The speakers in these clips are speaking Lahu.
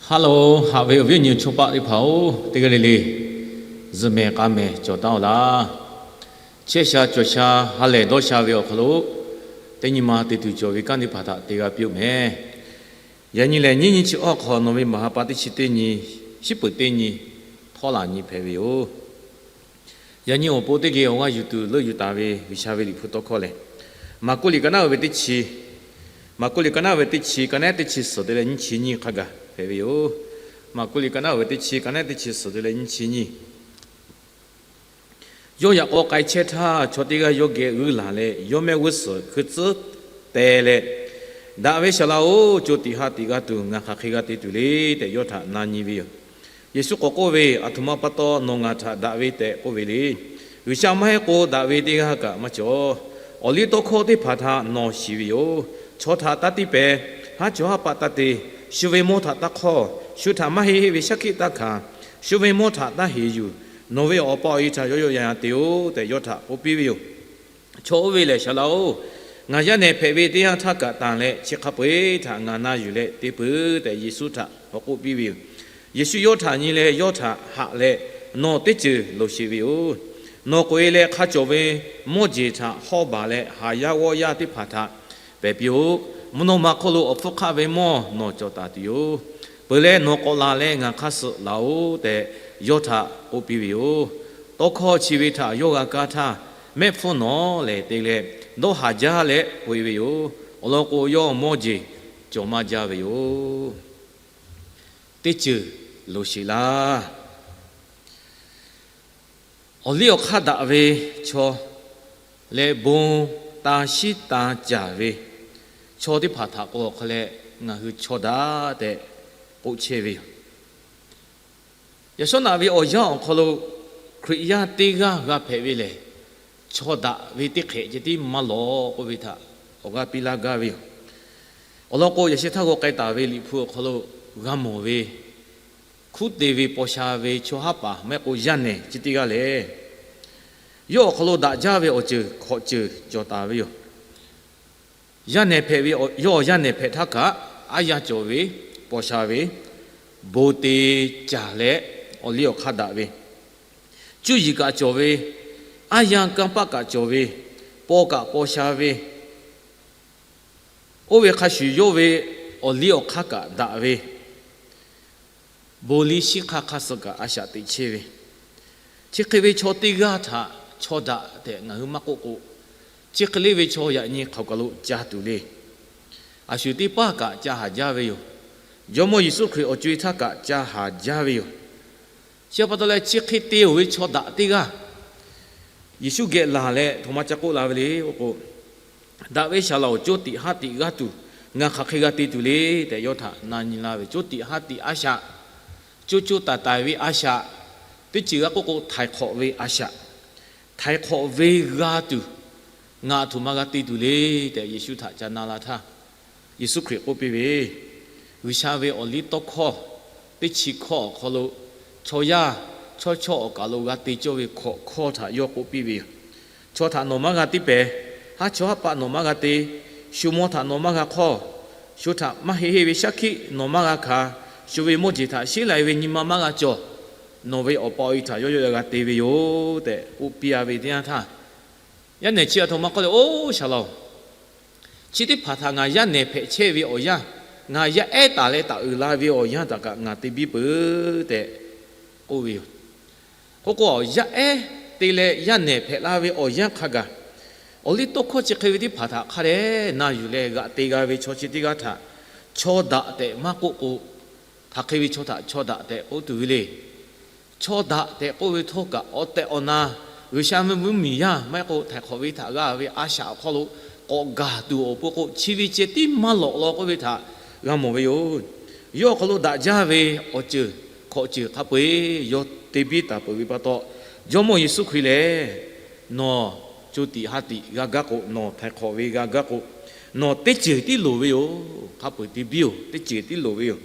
Ha loˬ, haꞈ ve awˬ viˉ awˬ nyi chaw paˆ teˇ hpaˍ-oˬ, teˇ g'aˇ le le zuhꞈ mehˍ k'a mehˍ cawˬ taˉ-oˬ laˇ. Chehˇ sha cawˬ sha ha lehˬ dawˇ sha ve awˬ hk'aw lo, teˇ nyi ma te tuˬ cawˬ ve kanˉ teˇ hpaˍ htaꞈ te g'a piˇ-oˬ mehˍ. Yaꞈ nyi lehˬ, nyiˇ nyi chi awˬ hk'aw nawˬ ve maˍ ha pa teˇ chi teˇ nyi, shiˉ peuˍ teˇ nyi, htawˇ laˬ nyi hpehꞈ ve yoˬ. Yaꞈ nyi awˬ pon teˇ geh awˬ g'aˇ yuˬ tuˬ leuˆ yuˬ taˍ ve G'uiˬsha ve liꞈ hpu tawˇ hkawˇ lehˬ, Maˍkuˆ liꞈ ka naˉ uiˍ ve teˇ chi, Maˍkuˆ liꞈ ka naˉ uiˍ ve teˇ chi, ka naˉ teˇ chi suhˍ te leh nyiˇ chi nyiˇ hk'a gaˬ hpehꞈ ve yoˬ. Maˍkuˆ liꞈ ka naˉ uiˍ ve teˇ chi, ka naˉ teˇ chi suhˍ te leh nyiˇ chi nyiˇ. Yawˇ yaꞈ k'aw k'ai chehˇ htaˇ, chaw teˇ g'aˇ yawˇ geh g'uiˇ laˬ leh, yawˇ mehˆ g'uˇ suhˍ hkui tcuhˉ teh leh, Daꞈ ve Saˍ laꞈ-oˬ, co tiꞈ ha tiꞈ g'a tuˬ ngaˬ hk'aˬ hk'e g'a te tuˬ le tehꞈ yawˇ htaꞈ na nyi ve yoˬ. Yeˍsuˆ k'awꞈ k'oˆ ve, Aˬ htoꞈ ma pa taw nawˬ ngaˬ htaꞈ daꞈ ve tehꞈ k'oˆ ve le. G'uiˬsha maˇ heˆ k'o daꞈ ve teˇ g'aˇ kaꞈ maˇ cawˬ. Awˬ liˇ tawˇ hkawˇ teˇ hpaˍ htaꞈ nawˬ shiˍ ve yoˬ. Chaw htaꞈ taˇ tiˇ pehˍ, haˉ chaw haˉ paˆ taˇ te, shu ve mawˇ htaꞈ taˇ hk'awˇ, shu htaꞈ maˇ heˆ heˆ ve shaˉ hkiˆ taˇ hkanˍ, shu ve mawˇ htaꞈ taˇ heˍ yuˬ, nawˬ ve awˬ pa awˬ e htaꞈ yawˇ yawˆ yan yan te-oˬ tehꞈ yawˇ htaꞈ k'oˆ piˇ ve yoˬ. Chaw oˇ ve lehˬ, Saˍ laꞈ-oˬ, ngaˬ yaˇ nehˬ hpehꞈ ve teˇ yanˇ htaˇ kaꞈ tanˬ leh chi hk'a peu-eˬ htaꞈ ngaˬ na yuˬ leh te peuˬ tehꞈ Yeˍsuˆ htaꞈ k'awꞈ k'oˆ piˇ ve yoˬ. Yeˍsuˆ yawˇ htaꞈ nyi leh yawˇ htaꞈ haꞈ leh, Nawˬ teˇ ceuˬ loˍ sheˍ ve yoˬ. Nawˬ k'oꞈ-e leh hk'a cawˬ ve mawˇ jeˬ htaꞈ hawˇ baˬ leh haˍ yaˇ g'awˇ yaˇ teˇ hpaˍ htaꞈ pehˬ piˇ-oˆ. Mvuhˇ naw ma hk'oˆ lo awˬ hpfuhˇ hk'aˆ ve mawˇ nawˬ cawˬ taˍ tuˬ yoˬ. Peuˬ leh nawˬ k'awꞈ laˬ leh ngaˬ hk'aˇ suh laˬ-oꞈ tehꞈ yawˇ htaꞈ k'oˆ piˇ ve yoˬ. Tawˇ hkawˇ chi ve htaꞈ yawˇ g'a kaˇ htaˇ, mehˆ hpfuhˇ nawˬ lehˬ te leh dawˇ haˍ jaˇ leh k'oꞈ-e ve yoˬ. Awˬ lawn k'o, yawˇ mawˇ jeˬ cawˬ maˇ jaˇ ve yoˬ. Teˇ ceuˬ loˍ sheˍ laˇ. Awˬ liˇ awˬ hk'aˇ daꞈ ve chaw leh bon ta shiˉ ta caˍ ve chaw teˇ hpaˍ htaꞈ k'o awˬ hk'a leh ngaˬ hui chaw daꞈ tehꞈ k'oˆ chehˇ ve yoˬ. Yaꞈ shawˉ naꞈ ve awˬ yanˇ awˬ hk'aw lo Hkriꞈ yaˇ teˇ g'aˇ g'a hpehꞈ ve lehˬ, chaw daꞈ ve teˇ hk'ehꞈ ceh tiˉ maˇ lawˬ k'oˆ ve htaꞈ awˬ g'aˇ piˇ laˇ gaˇ ve yoˬ. Awˬ lawn k'o, yaꞈ sheh htaˇ g'aw k'ai taˍ ve liꞈ hpu awˬ hk'aw lo g'a mawˬ ve, hkunˉ te ve paw sha ve chaw haˉ paˍ maˇ heˆ k'o yaˇ nehˬ chi teˇ g'aˇ lehˬ, yawˇ awˬ hk'aw lo daꞈ jaˇ ve awˬ ceuˬ hkawꞈ ceuˬ cawˬ taˍ ve yoˬ. Yaˇ nehˬ hpehꞈ ve, yawˇ yaˇ nehˬ hpehꞈ htaˇ kaꞈ, aˉ yanˇ cawˬ ve paw sha ve, bon te caˍ leh awˬ liˇ awˬ hk'aˇ daꞈ ve, cuˇ yiˍ kaꞈ cawˬ ve, aˉ yanˇ kanˇ paˆ kaꞈ cawˬ ve, paw kaꞈ paw sha ve, oˇ ve hk'a shuˍ yawˇ ve awˬ liˇ awˬ hk'aˇ kaꞈ daꞈ ve, bon liˇ shiˉ hk'aˇ hk'aˇ suh kaꞈ a shaꞈ teꞈ chehˇ ve, chi hk'e ve chaw teˇ g'aˇ htaꞈ chaw daꞈ tehꞈ ngaˬ hui maˇ k'oˆ k'o, chi hk'e le ve chaw yaꞈ nyi hk'aˬ kaˬ lo ca tuˬ le. A shu teˇ paˇ kaꞈ ca haˍ jaˇ ve yoˬ. Jawˇmawˇ Yeˍsuˆ Hkriꞈ awˬ co-e htaˇ kaꞈ ca haˍ jaˇ ve yoˬ. Chi pa taw leh, chi hk'e te-oˬ ve chaw daꞈ teˇ g'aˇ Yeˍsuˆ geh laˬ leh htoꞈ ma ca k'oˆ la ve le k'o, Daꞈ ve Saˍ laꞈ-oˬ, co tiꞈ ha tiꞈ g'a tuˬ ngaˬ hk'aˬ hk'e g'a te tuˬ le tehꞈ yawˇ htaꞈ na nyi la ve. Co tiꞈ ha tiꞈ a shaꞈ, co co taiˍ taiˍ ve a shaꞈ, teˇ ceuˬ g'a k'oˆ k'o htaiˍ hk'awꞈ ve a shaꞈ, htaiˍ hk'awꞈ ve g'a tuˬ ngaˬ aˬ htoꞈ ma g'a te tuˬ le tehꞈ Yeˍsuˆ htaꞈ ca na la htaˇ, Yeˍsuˆ Hkriꞈ k'oˆ piˇ ve, G'uiˬsha ve awˬ liˇ tawˇ hkawˇ teˇ chi hkawˇ awˬ hk'aw lo, chaw yaˇ chawˇ chawˇ awˬ kaˬ lo g'a te cawˇ ve hkawꞈ hkawˇ htaꞈ yawˇ k'oˆ piˇ ve yoˬ. Chaw htaꞈ nawˬ maˇ g'a tiˇ pehˍ. Haˉ chaw haˉ paˆ nawˬ maˇ g'a te. Shu mawˇ htaꞈ nawˬ maˇ g'a hk'awˇ. Shu htaꞈ maˇ heˆ heˆ ve shaˉ hkiˆ nawˬ maˇ g'a hkanˍ. Shu ve mawˇ jeˬ htaꞈ sheˉ lai ve nyi ma maˇ g'a cawˬ. Nawˬ ve awˬ pa awˬ e htaꞈ yawˇ yawˇ g'a te ve yoˬ tehꞈ k'oˆ piˇ-a ve teˇ yanˇ htaˇ, yaˇ nehˬ chi aˬ htoꞈ ma k'oˆ le, Oˇ Saˍ laꞈ-oˬ, chi teˇ hpaˍ htaꞈ ngaˬ yaˇ nehˬ hpehꞈ chehˇ ve awˬ yanˇ, ngaˬ yaˇ ehˉ taˍ leh taˍ uiˍ la ve awˬ yanˇ htaꞈ kaꞈ ngaˬ te biˇ peuˬ tehꞈ k'oˆ ve yoˬ. K'oˆ k'o, yaˇ ehˉ te leh yaˇ nehˬ hpehꞈ la ve awˬ yanˇ hk'a gaˬ, awˬ liˇ tawˇ hkawˇ chi hk'e ve teˇ hpaˍ htaꞈ hk'a dehꞈ na yuˬ leh g'aꞈ te g'a ve chaw chi teˇ g'aˇ htaꞈ chaw daꞈ tehꞈ maˇ k'oˆ k'o, hk'aˬ hk'e ve chaw htaꞈ chaw daꞈ tehꞈ k'oˆ tuˬ ve le. Chaw daꞈ tehꞈ k'oˆ ve htawˇ kaꞈ, awˬ tehˬ awˬ na G'uiˬsha ve mvuhˇmiˬ yaˇ maˇ heˆ k'o htaiˍ hk'awꞈ ve htaꞈ g'a ve a shaꞈ awˬ hk'aw lo k'awꞈ gaˬ tuˬ awˬ pon k'o, chi ve ceh tiˉ maˇ lawꞈ law k'oˆ ve htaꞈ g'a mawˬ ve yoˬ. Yawˇ awˬ hk'aw lo daꞈ jaˇ ve awˬ ceuˬ hkawꞈ ceuˬ hk'a peu-eˬ yawˇ te biˇ taˍ peuˬ ve pa taw, Jawˇmawˇ Yeˍsuˆ Hkriꞈ lehˬ, Nawˬ co tiꞈ ha tiꞈ g'a gaˇ k'o, nawˬ htaiˍ hk'awꞈ ve g'a gaˇ k'o, nawˬ teˇ ceuˬ tiˉ loˍ ve yoˬ. Hk'a peu-eˬ te biˇ-oˬ, teˇ ceuˬ tiˉ loˍ ve yoˬ.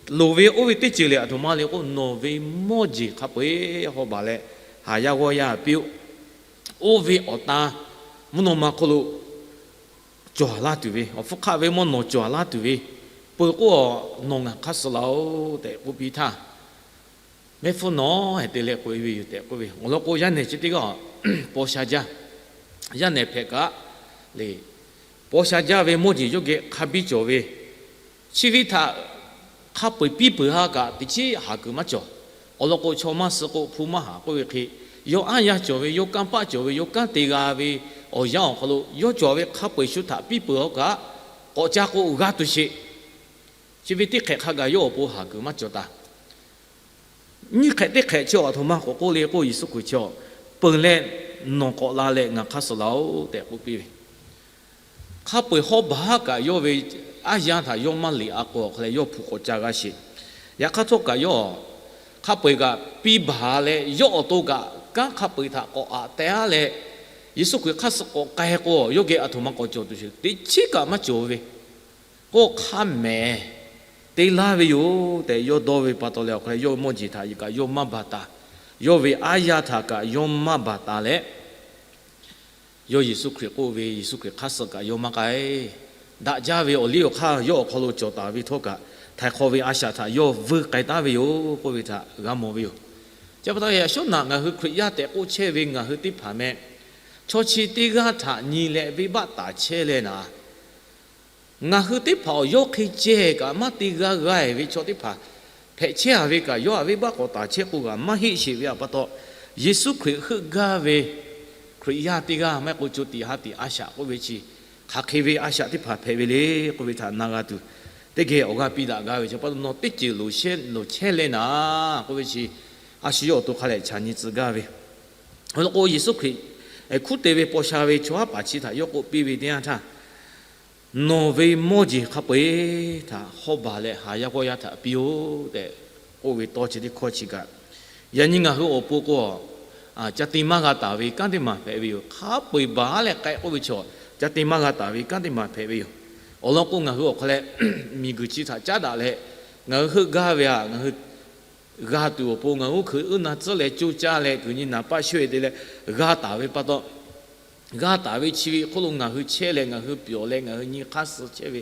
Loˍ ve oˇ ve teˇ ceuˬ lehˬ, aˬ htoꞈ ma le k'o, nawˬ ve mawˇ jeˬ hk'a peu-eˬ hawˇ baˬ leh, haˍ yaˇ g'awˇ yaˇ piˇ-oˆ. Oˇ ve awˬ ta mvuhˇ naw ma hk'oˆ lo cawˬ laˇ tuˬ ve, awˬ hpfuhˇ hk'aˆ ve mawˇ nawˬ cawˬ laˇ tuˬ ve, Peuˬ k'o, nawˬ ngaˬ hk'aˇ suh laˬ-oˬ tehꞈ k'oˆ piˇ htaˇ, mehˆ hpfuhˇ nawˉ heh te leh k'oꞈ-e ve yoˬ tehꞈ k'oˆ ve. Awˬ lawn k'o, yaˇ nehˬ chi teˇ g'aˇ paw sha jaˇ. Yaˇ nehˬ hpehꞈ kaꞈ le, paw sha jaˇ ve mawˇ jeˬ yawˇ geh hk'a biˇ cawˬ ve, chi ve htaꞈ hk'a peu-eˬ piˇ peuˬ ha kaꞈ teꞈ chiˉ haˍ kuiˬ maˇ cawˬ. Awˬ lawn k'o, chaw maˇ suh k'o, hpu maˇ haˍ k'oˆ ve hk'e, yawˇ aˉ yaˇ cawˬ ve, yawˇ kanˇ paˆ cawˬ ve, yawˇ kanˉ te g'a ve awˬ yanˇ awˬ hk'aw lo yawˇ cawˬ ve hk'a peu-eˬ shu htaꞈ piˇ peuˬ ha kaꞈ, k'awꞈ ca k'o g'a tuˬ sheˍ. Chi ve teˇ hk'ehꞈ hk'a gaˬ yawˇ awˬ pon haˍ kuiˬ maˇ cawˬ taˍ. Nyiˇ hk'ehꞈ teˇ hk'ehꞈ chi awˬ htoꞈ ma k'awꞈ k'oˆ le k'o, Yeˍsuˆ Hkriꞈ chi, peuˬ leh nawˬ k'awꞈ la leh ngaˬ hk'aˇ suh laˬ-oˬ tehꞈ k'oˆ piˇ ve. Hk'a peu-eˬ hawˉ baˬ haˉ kaꞈ yawˇ ve aˉ yaˇ htaꞈ yawˇ maˇ liꞈ a k'o awˬ hk'aw leh yawˇ hpu k'awꞈ ca g'a sheˍ. Yaꞈ hk'aˇ htawˇ kaꞈ yawˇ hk'a peu-eˬ kaꞈ piˇ baˬ leh yawˇ awˬ to kaꞈ kanˉ hk'a peu-eˬ htaꞈ k'awꞈ aꞈ teh aˉ leh, Yeˍsuˆ Hkriꞈ hk'aˇ suh k'awꞈ k'ai k'o, yawˇ geh aˬ htoꞈ ma k'awꞈ cawˬ tuˬ sheˍ teꞈ chiˉ kaꞈ maˇ cawˬ ve. K'o hk'a mehˍ te laˇ ve yoˬ tehꞈ yawˇ dawˇ ve pa taw leh awˬ hk'aw leh yawˇ ve mawˇ jeˬ htaꞈ kaꞈ yawˇ maˇ baˬ taˍ. Yawˇ ve aˉ yaˇ htaꞈ kaꞈ yawˇ maˇ baˬ taˍ leh, yawˇ Yeˍsuˆ Hkriꞈ k'oˆ ve Yeˍsuˆ Hkriꞈ hk'aˇ suh kaꞈ yawˇ maˇ k'ai. Daꞈ jaˇ ve awˬ liˇ awˬ hk'aˇ yawˇ awˬ hk'aw lo cawˬ taˍ ve htawˇ kaꞈ, htaiˍ hk'awꞈ ve a shaꞈ htaꞈ yawˇ vuiˇ k'ai taˉ ve yoˬ k'oˆ ve htaꞈ g'a mawˬ ve yoˬ. Chi pa taw yaꞈ shawˉ naꞈ ngaˬ hui Hkriꞈ yaˇ tehꞈ k'oˆ chehˇ ve ngaˬ hui teˇ hpaˍ meh, chaw chi teˇ g'aˇ htaꞈ nyi leh venˇbaˆ taˍ chehˇ leh naˍ, ngaˬ hui teˇ hpaˍ awˬ yawˇ hk'e ceh kaꞈ maˇ te g'a g'a-e ve chaw teˇ hpaˍ hpehꞈ chehˇ a ve kaꞈ, yawˇ htaꞈ venˇbaˆ k'awꞈ taˍ chehˇ k'o g'a maˇ heˆ sheˍ ve pa taw, Yeˍsuˆ Hkriꞈ heuˆ gaˇ ve Hkriꞈ yaˇ teˇ g'aˇ maˇ heˆ k'o, co tiꞈ ha tiꞈ a shaꞈ k'oˆ ve chi hk'aˬ hk'e ve a shaꞈ teˇ hpaˍ hpehꞈ ve le k'oˆ ve htaꞈ na g'a tuˬ, teˇ geh awˬ g'aˇ piˇ daꞈ gaˇ ve chi pa taw, nawˬ teˇ ceuˬ loˍ chehˇ leh naˍ k'oˆ ve chi, a shu yawˇ awˬ to hk'a leh chaꞈ nyi tcuh gaˇ ve. Awˬ lawn k'o, Yeˍsuˆ Hkriꞈ hkunˉ te ve paw sha ve chaw haˉ paˍ chi htaꞈ yawˇ k'oˆ piˇ ve teˇ yanˇ htaˇ, nawˬ ve mawˇ jeˬ hk'a peu-eˬ htaꞈ hawˉ baˬ leh haˍ yaˇ g'awˇ yaˇ htaꞈ piˇ-oˆ tehꞈ k'oˆ ve tawˇ chi teˇ hkawˇ chi kaꞈ, yaꞈ nyi ngaˬ hui awˬ pon k'o, ca te maˇ g'a taˍ ve kanˉ teˇ maˬ hpehꞈ ve yoˬ. Hk'a peu-eˬ baˬ leh k'ai k'oˆ ve chaw, ca te maˇ g'a taˍ ve kanˉ teˇ maˬ hpehꞈ ve yoˬ. Awˬ lawn k'o, ngaˬ hui awˬ hk'aw leh miˬguiˬ chi htaꞈ caˉ daꞈ leh, ngaˬ hui heuˆ gaˇ ve htaꞈ ngaˬ hui g'a tuˬ awˬ pon, ngaˬ hui hkui uˉ na tcuhˉ leh coˇ caˇ leh kuiˬ nyi naˍ paˆ shawehˇ te leh g'a taˍ ve pa taw, g'a taˍ ve chi ve hk'oˆ lo ngaˬ hui chehˇ leh ngaˬ hui pyawˬ leh ngaˬ hui nyi hk'aˇ suh chehˇ ve,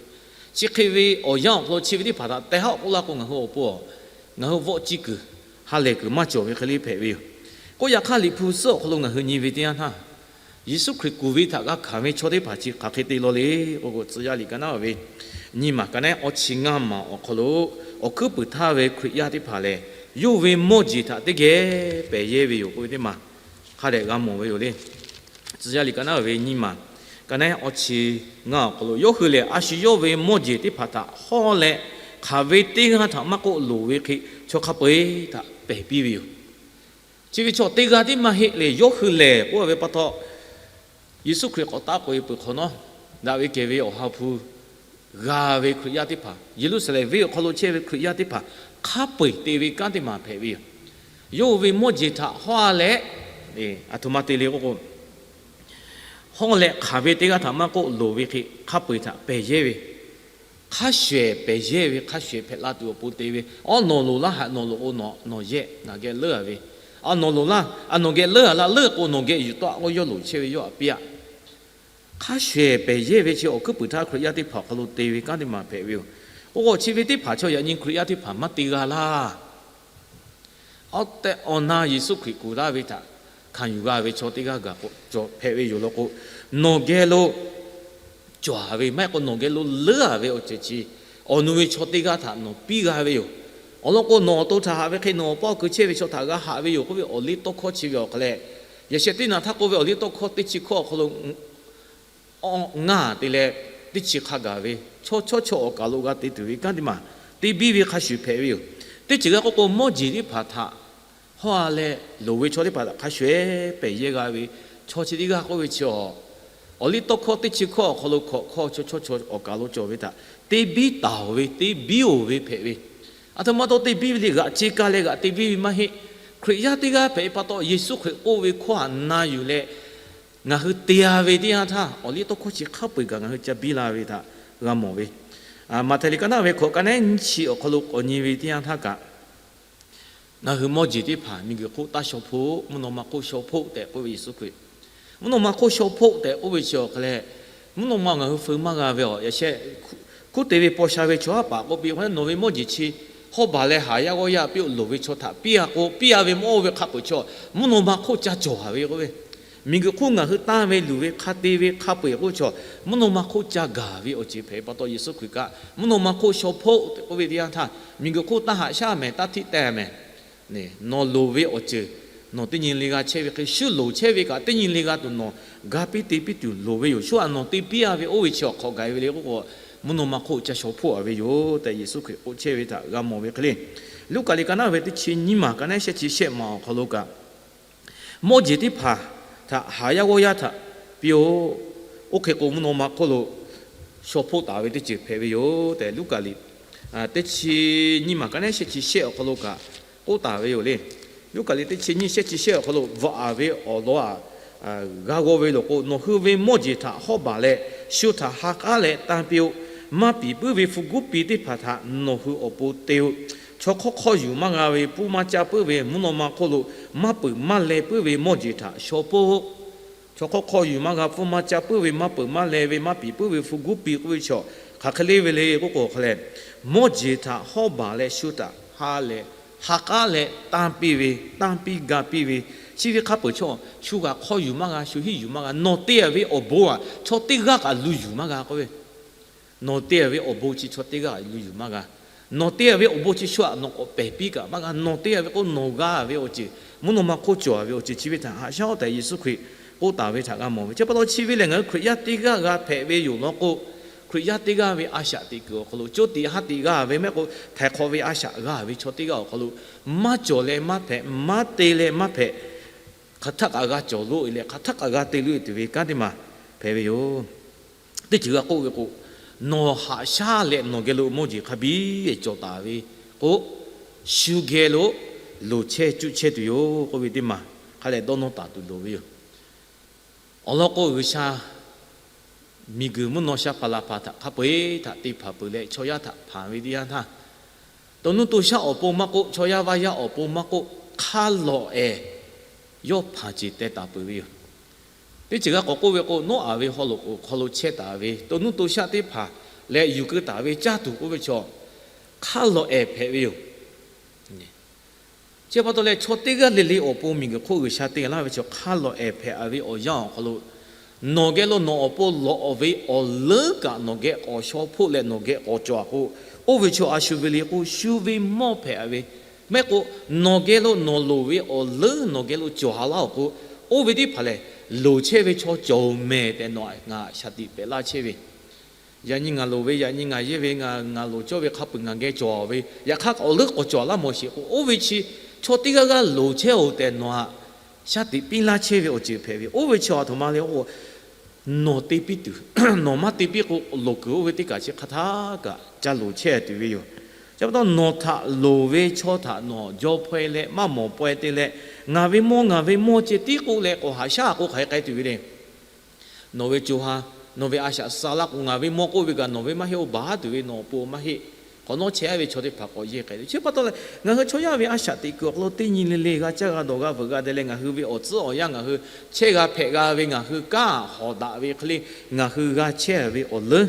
chi hk'e ve awˬ yanˇ awˬ hk'aw lo chi ve teˇ hpaˍ htaꞈ teh haˉ k'oˆ laˇ k'o, ngaˬ hui awˬ pon ngaˬ hui vawˆ ciˇ kuiˬ ha lehˬ kuiˬ maˇ cawˬ ve hk'e le hpehꞈ ve yoˬ. K'oˆ yaꞈ hk'aˇ, Liꞈ hpu suhˉ awˬ hk'aw lo ngaˬ hui nyi ve teˇ yanˇ htaˇ, Yeˍsuˆ Hkriꞈ kuˬ ve htaꞈ g'a hkanˍ ve chaw teˇ hpaˍ chi hk'aˬ hk'e te law le k'oˆ k'o, Tcuh yaˇ liꞈ ka naˉ ve nyiˇ maˬ ka naˉ awˇ chi ngaˇ maˬ awˬ hk'aw lo, awˬ hkuiˉ puiˍ htaˇ ve Hkriꞈ yaˇ teˇ hpaˍ lehˬ, yawˇ ve mawˇ jeˬ htaꞈ teˇ geh pehˬ yehˇ ve yoˬ k'oˆ ve teˇ maˬ hk'a dehꞈ g'a mawˬ ve yoˬ le. Tcuh yaˇ liꞈ ka naˉ ve nyiˇ maˬ ka naˉ awˇ chi ngaˇ awˬ hk'aw lo, yawˇ hui lehˬ a shu yawˇ ve mawˇ jeˬ teˇ hpaˍ htaꞈ hawˇ leh, hk'aˬ ve teˇ g'aˇ htaꞈ maˇ k'oˆ loˍ ve hk'e, chaw hk'a peu-eˬ htaꞈ pehˬ piˇ ve yoˬ. Chi ve chaw teˇ g'aˇ tiˉ maˇ heˆ le, yawˇ hui lehˬ k'oˆ ve pa taw, Yeˍsuˆ Hkriꞈ k'awꞈ taˆ k'oꞈ-e peuˬ hk'awꞈ nawˉ, daꞈ ve kehˬ ve Awˬ ha hpu g'a ve Hkriꞈ yaˇ teˇ hpaˍ, Yeˍruˆsaˍlehnˍ venˇ awˬ hk'aw lo chehˇ ve Hkriꞈ yaˇ teˇ hpaˍ hk'a peu-eˬ te ve kanˉ teˇ maˬ hpehꞈ ve yoˬ. Yawˇ hui ve mawˇ jeˬ htaꞈ hawˇ leh, aˬ htoꞈ ma te le k'oˆ k'o, hawˇ leh hk'aˬ ve teˇ g'aˇ htaꞈ maˇ k'oˆ loˍ ve hk'e hk'a peu-eˬ htaꞈ pehˬ yehˇ ve, hk'a shuˍ-ehˍ pehˬ yehˇ ve, hk'a shuˍ-ehˍ hpehꞈ la tuˬ awˬ pon te ve, awˉ nawˬ loˍ laˇ haꞈ nawˬ loˍ k'o nawˬ yehˆ ngaˬ geh leuˉ-a ve, a nawˬ loˍ laˇ a nawˬ geh leuˉ-a laˇ leuˉ k'o nawˬ geh yuˬ tawˆ k'oˆ yawˇ loˍ chehˇ ve yawˇ htaꞈ piˇ-a. Hk'a shuˍ-ehˍ pehˬ yehˇ ve chi awˬ hkuiˉ puiˍ htaˇ Hkriꞈ yaˇ teˇ hpaˍ awˬ hk'aw lo te ve kanˉ teˇ maˬ hpehꞈ ve yoˬ. K'o k'o chi ve teˇ hpaˍ chaw yaꞈ nyi Hkriꞈ yaˇ teˇ hpaˍ maˇ te g'a laˇ. Awˉ tehꞈ awˬ na Yeˍsuˆ Hkriꞈ kuˬ laˇ ve htaꞈ hkanˍ yuˬ g'a ve chaw teˇ g'aˇ gaˬ k'o cawˬ hpehꞈ ve yoˬ law k'o, nawˬ geh lo cawˬ-a ve maˇ heˆ k'o nawˬ geh lo leuˉ-a ve awˬ ceuˬ chi awˬ nu ve chaw teˇ g'aˇ htaꞈ nawˬ piˇ g'a ve yoˬ. Awˬ lawn k'o, nawˬ awˬ to htaꞈ haꞈ ve hk'e nawˬ awˬ paˇ awˬ kui chehˇ ve chaw htaꞈ g'a haꞈ ve yoˬ k'oˆ ve awˬ liˇ tawˇ hkawˇ chi ve awˬ hk'aw leh, yaꞈ sheh teˇ naꞈ htaˇ k'oˆ ve awˬ liˇ tawˇ hkawˇ teˇ chi hkawˇ awˬ hk'aw lo ngaˇ te leh teˇ chi hk'a gaˬ ve chaw chawˇ chaw awˬ kaˬ lo g'a te tuˬ ve kanˉ teˇ maˬ te biˇ ve hk'a shuˍ hpehꞈ ve yoˬ. Teˇ ceuˬ g'a k'oˆ k'o, mawˇ jeˬ teˇ hpaˍ htaꞈ hawˇ-a leh loˍ ve chaw teˇ hpaˍ htaꞈ hk'a shuˍ-ehˍ pehˬ yehˇ g'a ve chaw chi teˇ g'aˇ k'oˆ ve chi, awˬ liˇ tawˇ hkawˇ teˇ chi hkawˇ awˬ hk'aw lo hkawꞈ hkawˇ chaw chawˇ chaw awˬ kaˬ lo cawˬ ve htaꞈ te biˇ taˍ-oˬ ve, te biˇ-oˬ ve hpehꞈ ve. Aˬ htoꞈ ma taw te biˇ ve le, g'aꞈ ce ka leh g'aꞈ te biˇ ve maˇ heˆ. Hkriꞈ yaˇ teˇ g'aˇ hpehꞈ pa taw Yeˍsuˆ Hkriꞈ k'oˆ ve hkawˇ htaꞈ na yuˬ leh ngaˬ hui te-a ve teˇ yanˇ htaˇ, awˬ liˇ tawˇ hkawˇ chi hk'a peu-eˬ kaꞈ ngaˬ hui ca biˇ la ve htaꞈ g'a mawˬ ve. Maꞈhtehˍ liꞈ ka naˉ ve hkawꞈ ka naˉ nyiˇ chi awˬ hk'aw lo k'awꞈ nyi ve teˇ yanˇ htaˇ kaꞈ, ngaˬ hui mawˇ jeˬ teˇ hpaˍ miˬguiˬ hk'oˆ taˇ shaw hpoˆ, mvuhˇ naw ma hk'oˆ shaw hpoˆ tehꞈ k'oˆ ve Yeˍsuˆ Hkriꞈ. Mvuhˇ naw ma hk'oˆ shaw hpoˆ tehꞈ k'oˆ ve chi awˬ hk'aw leh, mvuhˇ naw ma ngaˬ hui feu maˇ g'a ve awˬ yaꞈ sheh Kuˉ te ve paw sha ve chaw haˉ paˍ k'oˆ piˇ k'o, nawˬ ve mawˇ jeˬ chi hawˉ baˬ leh haˍ yaˇ g'awˇ yaˇ piˇ-oˆ, loˍ ve chaw htaꞈ piˇ-a k'o, piˇ-a ve mawˇ oˇ ve hk'a peuˬ chaw mvuhˇ naw ma hk'oˆ ca cawˬ-a ve k'oˆ ve, miˬguiˬ hk'oˆ ngaˬ hui tanˇ ve luˬ ve hk'a te ve hk'a peu-eˬ k'oˆ ve chaw, mvuhˇ naw ma hk'oˆ ca gaˬ ve awˬ ceuˬ hpehꞈ pa taw, Yeˍsuˆ Hkriꞈ kaꞈ mvuhˇ naw ma hk'oˆ shaw hpoˆ tehꞈ k'oˆ ve teˇ yanˇ htaˇ, miˬguiˬ hk'oˆ tanˇ haꞈ shaˉ mehˍ, tanˇ htiˆ teh mehˍ. Nawˬ loˍ ve awˬ ceuˬ nawˬ teˇ nyi le g'a chehˇ ve hk'e, shu loˍ chehˇ ve kaꞈ teˇ nyi le g'a tuˬ nawˬ ga piˇ te piˇ tuˬ loˍ ve yoˬ. Shu htaꞈ nawˬ te piˇ-a ve oˇ ve chi awˬ hk'awꞈ gaˬ-e ve le k'oˆ k'o, mvuhˇ naw ma hk'oˆ ca shaw hpoˆ-a ve yoˬ tehꞈ Yeˍsuˆ Hkriꞈ k'oˆ chehˇ ve htaꞈ g'a mawˬ ve hk'e le. Luˉkaꞈ liꞈ ka naˉ ve teˇ chi nyiˇ maˬ ka naˉ shehˆ chi shehˆ maˬ awˬ hk'aw lo kaꞈ, mawˇ jeˬ teˇ hpaˍ htaꞈ haˍ yaˇ g'awˇ yaˇ htaꞈ piˇ-oˆ. Oˇ hk'e k'o, mvuhˇ naw ma hk'oˆ lo shaw hpoˆ taˍ ve teˇ ceuˬ hpehꞈ ve yoˬ tehꞈ, Luˉkaꞈ liꞈ teˇ chi nyiˇ maˬ ka naˉ shehˆ chi shehˆ awˬ hk'aw lo kaꞈ k'oˆ taˍ ve yoˬ le. Luˉkaꞈ liꞈ teˇ chi nyiˇ shehˆ chi shehˆ awˬ hk'aw lo, Bvuhꞈ-a ve awˬ lawn aꞈ g'a g'aw ve loˬ k'o, nawˬ hui ve mawˇ jeˬ htaꞈ hawˉ baˬ leh, shu htaꞈ ha k'aˉ leh tanˇ piˇ-oˆ. Maˇ piˍ puiˉ ve hpu guˉ pi teˇ hpaˍ htaꞈ nawˬ hui awˬ pon te-o. Chaw hk'awˇ hk'awˇ yuˬ maˇ g'a ve, pfuhˇ maˇ caˇ puiˉ ve, mvuhˇ naw ma hk'oˆ lo maˇ peuˬ maˇ leh puiˉ ve mawˇ jeˬ htaꞈ shaw hpoˆ. Chaw hk'awˇ hk'awˇ yuˬ maˇ g'a, pfuhˇ maˇ caˇ puiˉ ve, maˇ peuˬ maˇ leh ve, maˇ piˍ puiˉ ve hpu guˉ pi k'oˆ ve chaw, hk'aˬ hk'e le ve le k'oˆ k'o hk'a leh, mawˇ jeˬ htaꞈ hawˉ baˬ leh shu htaꞈ ha leh, ha k'aˉ leh tanˇ piˇ ve, tanˇ piˇ ga piˇ ve, chi ve hk'a peuˬ chaw, shu kaꞈ hk'awˇ yuˬ maˇ g'a, shu hiˉ yuˬ maˇ g'a. Nawˬ te-a ve awˬ bon aꞈ chaw teˇ g'aˇ kaꞈ lu yuˬ maˇ g'a k'oˆ ve, nawˬ te-a ve awˬ bon chi chaw teˇ g'aˇ kaꞈ lu yuˬ maˇ g'a. Nawˬ te-a ve awˬ bon chi shu htaꞈ nawˬ k'awꞈ pehˬ piˇ kaꞈ maˇ g'a. Nawˬ te-a ve k'o, nawˬ g'a ve awˬ ceuˬ, mvuhˇ naw ma hk'oˆ cawˬ-a ve awˬ ceuˬ chi ve htaꞈ haꞈ shaˉ-oˆ tehꞈ Yeˍsuˆ Hkriꞈ k'oˆ taˍ ve htaꞈ g'a mawˬ ve. Chi pa taw chi ve lehˬ, ngaˬ hui Hkriꞈ yaˇ teˇ g'aˇ g'a hpehꞈ ve yoˬ lawn k'o, Hkriꞈ yaˇ teˇ g'aˇ ve a shaꞈ teꞈ kuiˬ awˬ hk'aw lo, co tiꞈ ha tiꞈ g'a ve mehˆ k'o, htaiˍ hk'awꞈ ve a shaꞈ g'a ve chaw teˇ g'aˇ awˬ hk'aw lo, maˇ cawˬ leh maˇ hpehꞈ, maˇ te leh maˇ hpehꞈ, hk'aˬ htaˆ kaꞈ g'a cawˬ loꞈ-e leh hk'aˬ htaˆ kaꞈ g'a te loꞈ-e tuˬ ve kanˉ teˇ maˬ hpehꞈ ve yoˬ. Teˇ ceuˬ g'a k'oˆ ve k'o, nawˬ haꞈ shaˉ leh nawˬ geh lo mawˇ jeˬ hk'a biˇ cawˬ taˍ ve k'o, shu geh lo loˍ chehˇ cuˆ chehˇ tuˬ yoˬ k'oˆ ve teˇ maˬ hk'a leh dawˇ nawˇ taˍ tuˬ loˍ ve yoˬ. Awˬ lawn k'o, G'uiˬsha miˬguiˬ mvuhˇ naw sha hpaˍ laˬ hpaˍ htaꞈ hk'a peu-eˬ htaꞈ te hpanˍ peuˬ leh, chaw yaˇ htaꞈ hpanˍ ve teˇ yanˇ htaˇ, to nuˇ to shaˆ awˬ pon maˇ k'oˆ, chaw yaˇ vaˇ yaˇ awˬ pon maˇ k'oˆ, hk'a lawˬ ehˍ yawˇ hpanˍ ceˬ teh taˍ peuˬ ve yoˬ. Teˇ ceuˬ g'a k'awꞈ k'oˆ ve k'o, Noˉaꞈ ve haw loꞈ awˬ hk'aw lo chehˇ taˍ ve to nuˇ to shaˆ teˇ hpaˍ leh yuˬ keu taˍ ve caˇ tuˬ k'oˆ ve chaw, hk'a lawˬ ehˍ hpehꞈ ve yoˬ. Chi pa taw leh, chaw teˇ g'aˇ le le awˬ pon miˬguiˬ hk'oˆ G'uiˬsha te laˇ ve chaw hk'a lawˬ ehˍ hpehꞈ-a ve awˬ yanˇ awˬ hk'aw lo, nawˬ geh lo nawˬ awˬ pon lawꞈ ve awˬ leuˉ kaꞈ nawˬ geh k'awꞈ shaw hpoˆ leh nawˬ geh k'awꞈ cawˬ-a k'o, oˇ ve chaw a shu ve le k'o, shu ve mawˇ hpehꞈ-a ve, mehˆ k'o, nawˬ geh lo nawˬ loˍ ve awˬ leuˉ nawˬ geh lo cawˬ-a laˇ-oˬ k'o, oˇ ve teˇ hpaˍ lehˬ, loˍ chehˇ ve chaw cawˬ-oˬ mehˍ tehꞈ nawˬ htaꞈ ngaˬ shaˍ tiꞈ pehꞈ laˇ chehˇ ve Yaꞈ nyi ngaˬ loˍ ve, yaꞈ nyi ngaˬ yehˇ ve, ngaˬ loˍ cawˇ ve hk'a peuˬ ngaˬ geh cawˬ ve, yaꞈ hk'aˇ k'awꞈ leuˉ k'awꞈ cawˬ laˇ mawˬ sheˍ k'o, oˇ ve chi chaw teˇ g'aˇ g'aˇ loˍ chehˇ-oˬ tehꞈ nawˬ htaꞈ shaˉ tiꞈ piˇ laˇ chehˇ ve awˬ ceuˬ hpehꞈ ve. Oˇ ve chi a htoꞈ ma le k'o, nawˬ te piˇ tuˬ, nawˬ maˇ te piˇ k'o, loˍ kuiˬ oˇ ve teˇ kaˬ chi hk'a htaˇ kaꞈ ca loˍ chehˇ tuˬ ve yoˬ. Chi pa taw nawˬ htaꞈ loˍ ve chaw htaꞈ nawˬ jaw hpaw-e leh maˇ mawˬ paweh te leh, ngaˬ ve mawˇ ngaˬ ve mawˇ ceh tiˉ k'oˆ leh k'awꞈ haꞈ shaˉ k'o hk'aˬ hk'e k'ai tuˬ ve le. Nawˬ ve co ha, nawˬ ve a shaꞈ suh laˇ k'o, ngaˬ ve mawˇ k'oˆ ve kaꞈ nawˬ ve maˇ heˆ, oˇ baˬ tuˬ ve nawˬ awˬ pon maˇ heˆ. K'awꞈ nawˉ chehˇ-a ve chaw teˇ hpaˍ k'awꞈ yehˇ k'ai le. Chi pa taw leh, ngaˬ hui chaw yaˇ ve a shaꞈ teꞈ kuiˬ awˬ hk'aw lo teˇ nyi le le g'a caˇ g'a dawˬ g'a veuꞈ g'a deh leh, ngaˬ hui ve awˬ tcuhˉ awˬ yanˇ ngaˬ hui chehˇ g'a hpehꞈ g'a ve, ngaˬ hui kanˉ hawˍ daꞈ ve hk'e le, ngaˬ hui g'a chehˇ ve awˬ leuˉ,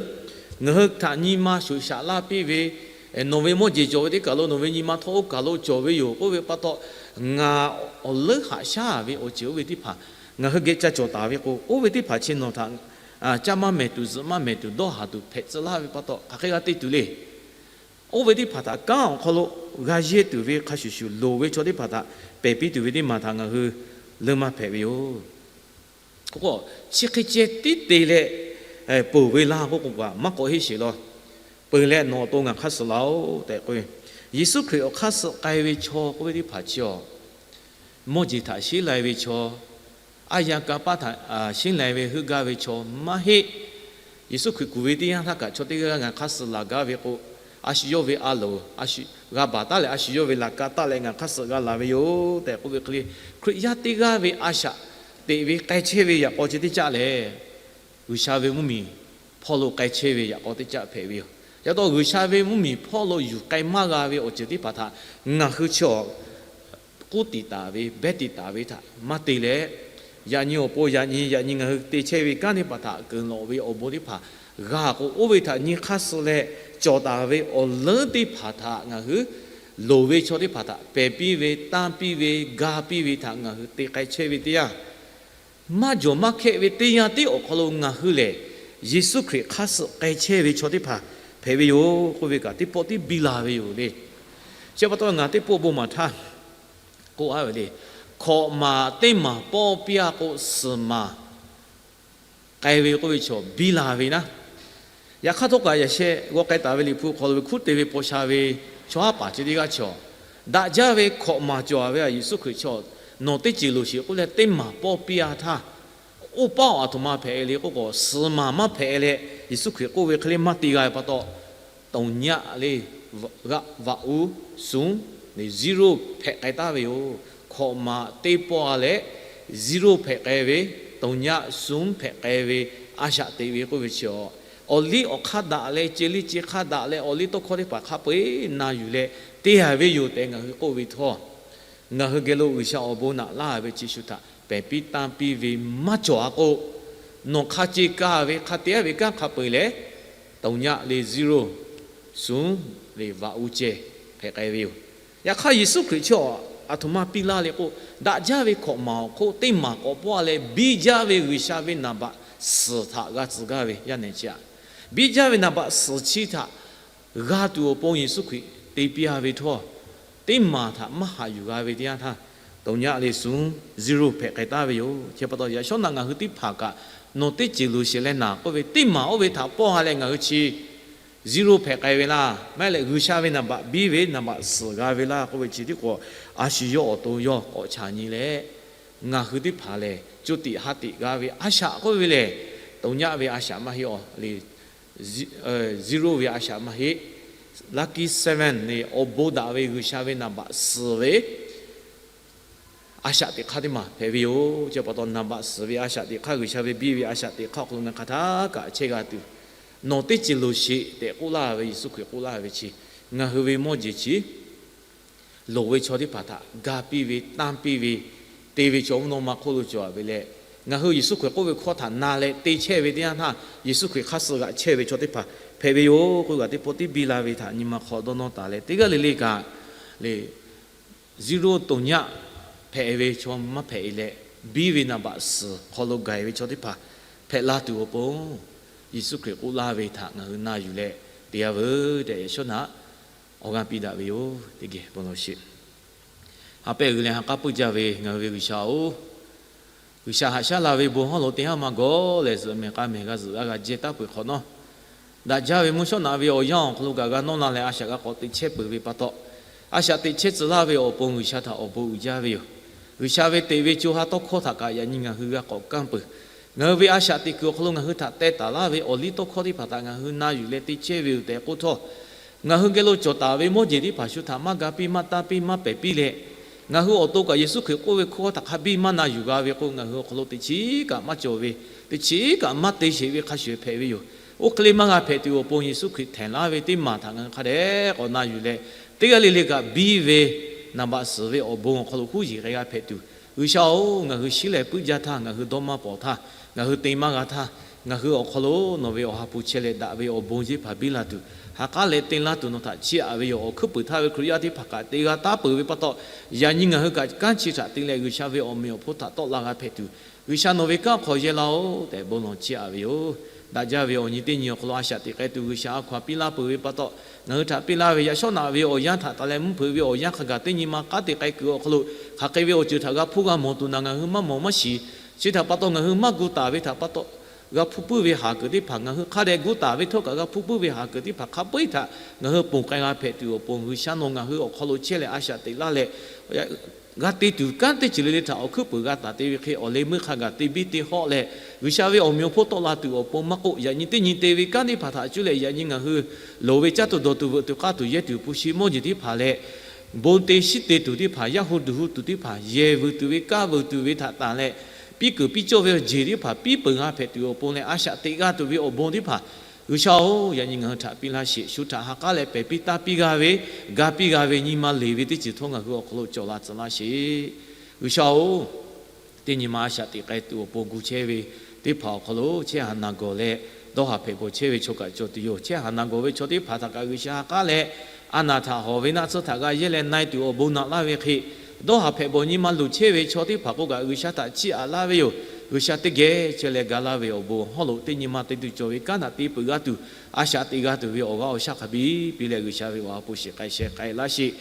ngaˬ hui htaꞈ nyi ma shoꞈ shaꞈ laˇ piˇ ve, nawˬ ve mawˇ jeˬ cawˬ ve teˇ kaˬ lo nawˬ ve nyi ma htawˇ oˇ kaˬ lo cawˬ ve yoˬ k'oˆ ve pa taw, ngaˬ awˬ leuˉ haꞈ shaˉ ve awˬ ceuˬ oˇ ve teˇ hpaˍ ngaˬ hui geh ca cawˬ taˍ ve k'o, oˇ ve teˇ hpaˍ chi nawˬ htaꞈ caˇ maˇ mehˍ tuˬ, zuhꞈ maˇ mehˍ tuˬ, dawˇ haˍ tuˬ hpehꞈ tcuh laˇ ve pa taw, hk'aˬ hk'e g'a te tuˬ le. Oˇ ve teˇ hpaˍ htaꞈ kanˉ awˬ hk'aw lo g'a yehˇ tuˬ ve hk'a shuˍ shuˍ, loˍ ve chaw teˇ hpaˍ htaꞈ pehˬ piˇ tuˬ ve teˇ maˬ htaꞈ ngaˬ hui leunˇ maˇ hpehꞈ ve yoˬ. K'o, chi hk'e ceh tiˉ te leh ponˬ ve laˇ k'oˆ k'o, maˇ k'awꞈ heˆ sheˍ law. Peuˬ leh nawˬ awˬ to ngaˬ hk'aˇ suh laˬ-oꞈ tehꞈ k'oˆ ve, Yeˍsuˆ Hkriꞈ awˬ hk'aˇ suh k'ai ve chaw k'oˆ ve teˇ hpaˍ chi awˬ, mawˇ jeˬ htaꞈ sheˉ lai ve chaw, aˉ yanˇ kanˇ paˆ htaꞈ sheˉ lai ve heuˆ gaˇ ve chaw maˇ heˆ. Yeˍsuˆ Hkriꞈ kuˬ ve teˇ yanˇ htaˇ kaꞈ, chaw teˇ g'aˇ g'aˇ ngaˬ hk'aˇ suh laˬ gaˇ ve k'o, a shu yawˇ ve a loˍ g'a baˬ taˉ leh, a shu yawˇ ve laꞈ ka taˆ leh ngaˬ hk'aˇ suh g'a laˬ ve yoˬ tehꞈ k'oˆ ve hk'e le, Hkriꞈ yaˇ teˇ g'aˇ ve a shaꞈ teꞈ ve k'ai chehˇ ve yaꞈ k'aw chi teˇ caˆ lehˬ, G'uiˬsha ve mvuhˇmiˬ hpawˇ lo k'ai chehˇ ve yaꞈ k'aw teˇ caˆ hpehꞈ ve yoˬ. Yaꞈ taw G'uiˬsha ve mvuhˇmiˬ hpawˇ lo yuˬ k'ai maˇ g'a ve awˬ ceuˬ teˇ hpaˍ htaꞈ ngaˬ hui chi awˬ k'uˉ tiˍ taˍ ve, behˇ tiˍ taˍ ve htaꞈ maˇ te leh, Yaꞈ nyi awˬ pon yaꞈ nyi, yaꞈ nyi ngaˬ hui te chehˇ ve kanˉ teˇ hpaˍ htaꞈ keunˍ lawꞈ ve awˬ bon teˇ hpaˍ g'a k'o, oˇ ve htaꞈ nyi hk'aˇ suh leh cawˬ taˍ ve awˬ leuˉ teˇ hpaˍ htaꞈ ngaˬ hui loˍ ve chaw teˇ hpaˍ htaꞈ pehˬ piˇ ve, tanˇ piˇ ve, ga piˇ ve htaꞈ ngaˬ hui te k'ai chehˇ ve teˇ yanˇ, maˇ jawˬ maˇ hkehˆ ve teˇ yanˇ tiˉ awˬ hk'aw lo ngaˬ hui lehˬ, Yeˍsuˆ Hkriꞈ hk'aˇ suh k'ai chehˇ ve chaw teˇ hpaˍ hpehꞈ ve yoˬ k'oˆ ve kaꞈ teˇ pawˆ tiˉ biˇ la ve yoˬ le. Chi pa taw ngaˬ teˇ pawˆ bon maˍ htaˇ k'oˆ a ve le, hkawꞈ maˍ teˇ maˍ pawˆ piˇ a k'o, suhˍ maˍ k'ai ve k'oˆ ve chaw biˇ la ve naˉ. Yaꞈ hk'aˇ htawˇ kaꞈ yaꞈ sheh g'aw k'ai taˍ ve Liꞈ hpu hk'aw lo ve hkuˉ te ve paw sha ve chaw haˉ paˍ chi teˇ g'aˇ chaw, daꞈ jaˇ ve hkawꞈ maˍ cawˬ ve a Yeˍsuˆ Hkriꞈ chaw, nawˬ teˇ ceuˬ loˍ sheˍ k'oˆ leh teˇ maˍ pawˆ piˇ a htaˇ, oˇ paˆ awˬ aˬ htoꞈ ma hpehꞈ le k'oˆ k'o, suhˍ maˍ maˇ hpehꞈ leh Yeˍsuˆ Hkriꞈ k'oˆ ve hk'e le maˇ te g'a ve pa taw, tawˍ nyaˆ le, g'aꞈ vaꞈ uˉ suhˉ le zero hpehꞈ k'ai taˍ ve yoˬ. Hkawꞈ maˍ teˇ pawˆ a leh zero hpehꞈ k'ai ve, tawˍ nyaˆ suhˉ hpehꞈ k'ai ve a shaꞈ teꞈ ve k'oˆ ve chi a, awˬ liˇ awˬ hk'aˇ daꞈ leh ce liˇ ce hk'aˇ daꞈ leh awˬ liˇ tawˇ hkawˇ teˇ hpaˍ hk'a peu eˬ na yuˬ leh te a ve yoˬ tehꞈ ngaˬ hui k'oˆ ve htawˇ, ngaˬ hui geh lo G'uiˬsha awˬ bon naꞈ laˇ ve chi shu htaꞈ pehˬ piˇ tanˇ piˇ ve maˇ cawˬ a k'o, nawˬ hk'a ce kaˇ ve hk'a te a ve kanˉ hk'a peu eˬ lehˬ, tawˍ nyaˆ le zero, suhˉ le vaꞈ uˉ ceh hpehꞈ k'ai ve yoˬ. Yaꞈ hk'aˇ Yeˍsuˆ Hkriꞈ chi a htoꞈ ma piˇ laˇ le k'o, daꞈ jaˇ ve hkawꞈ maˍ awˬ hk'oˆ teˇ maˍ k'awꞈ pawˆ a leh biˇ jaˇ ve G'uiˬsha ve naˍ baꞈ suhˍ htaꞈ g'a tcuh gaˇ ve yaˇ nehˬ chi a, biˇ jaˇ ve naˍ baꞈ suhˍ chi htaꞈ g'a tuˬ awˬ pon Yeˍsuˆ Hkriꞈ te piˇ a ve htawˇ, teˇ maˍ htaꞈ maˇ haꞈ yuˬ g'a ve teˇ yanˇ htaˇ, tawˍ nyaˆ le suhˉ zero hpehꞈ k'ai taˍ ve yoˬ. Chi pa taw yaꞈ shawˉ naꞈ ngaˬ hui teˇ hpaˍ kaꞈ nawˬ teˇ ceuˬ loˍ sheˍ leh naˍ k'oˆ ve teˇ maˍ oˇ ve htaꞈ pawˆ ha leh ngaˬ hui chi zero hpehꞈ k'ai ve laˇ, maˇ heˆ leh G'uiˬsha ve naˍ baꞈ biˇ ve naˍ baꞈ suhˍ g'a ve laˇ k'oˆ ve chi tiˉ k'o, a shu yawˇ awˬ to yawˇ k'awꞈ chaꞈ nyi leh, ngaˬ hui teˇ hpaˍ lehˬ co tiꞈ ha tiꞈ g'a ve a shaꞈ k'oˆ ve lehˬ, tawˍ nyaˆ ve a shaꞈ maˇ heˆ a le, zero ve a shaꞈ maˇ heˆ, lucky seven le awˬ bon daꞈ ve G'uiˬsha ve naˍ baꞈ suhˍ ve a shaꞈ teꞈ hk'aˇ teˇ maˬ hpehꞈ ve yoˬ. Chi pa taw naˍ baꞈ suhˍ ve a shaꞈ teꞈ hk'aˇ, G'uiˬsha ve biˇ ve a shaꞈ teꞈ hk'aˇ awˬ hk'aw lo ngaˬ hk'aˬ htaˇ kaꞈ chehˇ g'a tuˬ, nawˬ teˇ ceuˬ loˍ sheˍ tehꞈ k'oˆ laˇ ve Yeˍsuˆ Hkriꞈ k'oˆ laˇ ve chi, ngaˬ hui ve mawˇ jeˬ chi loˍ ve chaw teˇ hpaˍ htaꞈ ga piˇ ve, tanˇ piˇ ve, te ve chaw mvuhˇ naw ma hk'oˆ lo cawˬ ve leh, ngaˬ hui Yeˍsuˆ Hkriꞈ k'oˆ ve hkawˇ htaꞈ na leh te chehˇ ve teˇ yanˇ htaˇ, Yeˍsuˆ Hkriꞈ hk'aˇ suh g'aꞈ chehˇ ve chaw teˇ hpaˍ hpehꞈ ve yoˬ k'oˆ g'a teˇ pawˆ tiˉ biˇ la ve htaꞈ nyi ma hk'aw dawˇ nawˇ taˍ leh, teˇ g'aˇ le le kaꞈ le zero tawˍ nyaˆ hpehꞈ ve chaw maˇ hpehꞈ e leh, biˇ ve naˍ baꞈ suhˍ hk'aw lo gaˬ e ve chaw teˇ hpaˍ hpehꞈ la tuˬ awˬ pon, Yeˍsuˆ Hkriꞈ k'oˆ laˇ ve htaꞈ ngaˬ hui na yuˬ leh te a veuˬ tehꞈ yaꞈ shawˉ naꞈ awˬ g'aˇ piˇ daꞈ ve yoˬ. Teˇ geh bon lawˬ sheˍ. Ha pehˇ g'uiˬ leh ha k'aˉ puiˇ jaˇ ve ngaˬ hui ve G'uiˬsha-oˬ, G'uiˬsha haꞈ shaˉ la ve bon hawˉ lo teˇ haˉ ma gawˬ leh zuhꞈ mehˬ k'a mehˬ g'a zuhꞈ g'a g'a jehˇ taˉ peuˬ hk'awꞈ nawˉ, daꞈ jaˇ ve mvuhˇ shawˉ naꞈ ve awˬ yanˇ awˬ hk'aw lo kaꞈ g'a nawˇ la leh a shaꞈ g'a k'awꞈ te chehˇ peuˬ ve pa taw, a shaꞈ teꞈ chehˇ tcuh laˇ ve awˬ pon G'uiˬsha htaꞈ awˬ bon uiˍ jaˇ ve yoˬ. G'uiˬsha ve teꞈ ve co ha tawˇ hkawˇ htaꞈ kaꞈ yaꞈ nyi ngaˬ hui g'a k'awꞈ kanˇ peuˬ. Ngaˬ hui ve a shaꞈ teꞈ kuiˬ awˬ hk'aw lo ngaˬ hui htaꞈ teh taˍ laˇ ve awˬ liˇ tawˇ hkawˇ teˇ hpaˍ htaꞈ ngaˬ hui na yuˬ leh te chehˇ ve yoˬ tehꞈ k'oˆ htawˇ, ngaˬ hui geh lo cawˬ taˍ ve mawˇ jeˬ teˇ hpaˍ shu htaꞈ maˇ ga piˇ maˇ tanˇ piˇ maˇ pehˬ piˇ leh, ngaˬ hui awˬ to kaꞈ Yeˍsuˆ Hkriꞈ k'oˆ ve hkawˇ htaꞈ hk'a biˇ maˇ na yuˬ g'a ve k'o, ngaˬ hui awˬ hk'aw lo teꞈ chiˉ kaꞈ maˇ cawˬ ve, teꞈ chiˉ kaꞈ maˇ te sheˍ ve hk'a shuˍ hpehꞈ ve yoˬ. Oˇ hk'e le maˇ g'a hpehꞈ tuˬ awˬ pon Yeˍsuˆ Hkriꞈ htehꞈ laˇ ve teˇ maˬ htaꞈ ngaˬ hui hk'a dehꞈ k'awꞈ na yuˬ leh, teˇ g'aˇ le le kaꞈ biˇ ve naˍ baꞈ suhˍ ve awˬ bon awˬ hk'aw lo huˉ yeˬ k'ai g'a hpehꞈ tuˬ, G'uiˬsha-oˬ, ngaˬ hui shiˉ leh puiˉ jaˇ htaˇ, ngaˬ hui dawˇ maˇ pawˍ htaˇ, ngaˬ hui te maˇ g'a htaˇ, ngaˬ hui awˬ hk'aw lo nawˬ ve awˬ ha hpu chehˇ leh daꞈ ve awˬ bon yeˇ hpaˍ biˇ la tuˬ, ha k'aˉ leh te laˇ tuˬ nawˬ htaꞈ chiˇ aꞈ ve yoˬ. Awˬ hkuiˉ puiˍ htaˇ ve Hkriꞈ yaˇ teˇ hpaˍ kaꞈ te g'a taˉ peuˬ ve pa taw, yaꞈ nyi ngaˬ hui kaꞈ kanˉ chi htaꞈ te leh G'uiˬsha ve awˬ meꞈ awˬ hponˇ htaꞈ tawˆ la g'a hpehꞈ tuˬ, G'uiˬsha nawˬ ve kanˉ hk'aw yehˇ laˇ-oˬ tehꞈ bon lawˬ chiˇ aꞈ ve yoˬ. Daꞈ jaˇ ve awˬ nyi teˇ nyi awˬ hk'aw lo a shaꞈ teꞈ k'ai tuˬ G'uiˬsha a hkaw-anˬ piˇ laˇ peuˬ ve pa taw, ngaˬ hui htaꞈ piˇ laˇ ve yaꞈ shawˉ naꞈ ve awˬ yanˇ htaꞈ taˍ leh mvuhˇ hpeuꞈ ve awˬ yanˇ hk'a gaˬ teˇ nyi ma k'aˉ te k'ai kuiˬ awˬ hk'aw lo, hk'aˬ hk'e ve awˬ ceuˬ htaꞈ g'a hpuˇ g'a mawˬ tuˬ naˬ ngaˬ hui maˇ mawˬ maˇ shiˍ. Chi htaꞈ pa taw ngaˬ hui maˇ gu taˍ ve htaꞈ pa taw, g'a hpuˇ puiˉ ve haˍ kuiˬ teˇ hpaˍ ngaˬ hui hk'a dehꞈ gu taˍ ve htawˇ kaꞈ g'a hpuˇ puiˉ ve haˍ kuiˬ teˇ hpaˍ hk'a peu-eˬ htaꞈ ngaˬ hui ponˬ k'ai g'a hpehꞈ tuˬ awˬ pon G'uiˬsha nawˬ ngaˬ hui awˬ hk'aw lo chehˇ leh a shaꞈ teꞈ laˇ leh, g'a te tuˬ kanˉ teˇ ceuˬ le le htaꞈ awˬ hkuiˉ puiˍ g'a taˍ te ve hk'e awˬ leh meuˇ hk'a gaˬ te biˇ te hawˆ leh, G'uiˬsha ve awˬ meꞈ awˬ hponˇ tawˆ la tuˬ awˬ pon maˇ k'oˆ, yaꞈ nyi teˇ nyi te ve kanˉ teˇ hpaˍ htaꞈ cuˇ leh yaꞈ nyi ngaˬ hui loˍ ve caˇ tuˬ dawˬ tuˬ veuꞈ tuˬ k'aˇ tuˬ yehˇ tuˬ hpu shi mawˇ jeˬ teˇ hpaˍ leh, bon te shiˉ te tuˬ teˇ hpaˍ, yaˇ hu duˬ hu tuˬ teˇ hpaˍ, yehˬ vuiˬ tuˬ ve kaˇ vuiˬ tuˬ ve htaꞈ tanˬ leh, piˇ kuiˬ piˇ cawˇ ve awˬ jeˬ teˇ hpaˍ piˇ peuˬ g'a hpehꞈ tuˬ awˬ pon leh a shaꞈ teꞈ g'a tuˬ ve awˬ bon teˇ hpaˍ, G'uiˬsha-oˬ, yaꞈ nyi ngaˬ hui htaꞈ piˇ laˇ sheˍ. Shu htaꞈ ha k'aˉ leh pehˬ piˇ tanˇ piˇ g'a ve, ga piˇ g'a ve nyi ma leˬ ve teˇ ceuˬ htawˇ ngaˬ hui awˬ hk'aw lo cawˬ la tcuh laˇ sheˍ. G'uiˬsha-oˬ, Teˇ nyi ma a shaꞈ teꞈ k'ai tuˬ awˬ pon gu chehˇ ve teˇ hpaˍ awˬ hk'aw lo chehˇ haˍ naˬ gawˬ leh dawˇ haˍ hpehꞈ bawˬ chehˇ ve chaw kaꞈ cawˬ tuˬ yoˬ. Chehˇ haˍ naˬ gawˬ ve chaw teˇ hpaˍ htaꞈ kaꞈ G'uiˬsha ha k'aˉ leh, a naˬ htaꞈ hawˬ ve naˆ tsuhˇ htaꞈ g'a yehˇ leh na e tuˬ awˬ bon naꞈ laˇ ve hk'e, dawˇ haˍ hpehꞈ bawˬ nyi ma luˬ chehˇ ve chaw teˇ hpaˍ k'oˆ kaꞈ G'uiˬsha htaꞈ chiˇ aꞈ laˇ ve yoˬ. G'uiˬsha teˇ geh chehˇ leh ga laˇ ve awˬ bon hawˉ lo teˇ nyi ma te tuˬ cawˬ ve kanˉ htaꞈ te peuˬ g'a tuˬ, a shaꞈ teꞈ g'a tuˬ ve awˬ g'aˇ awˬ shaˉ hk'a biˇ piˇ leh G'uiˬsha ve awˬ ha hpu shiˍ k'ai sheh k'ai laˇ sheˍ.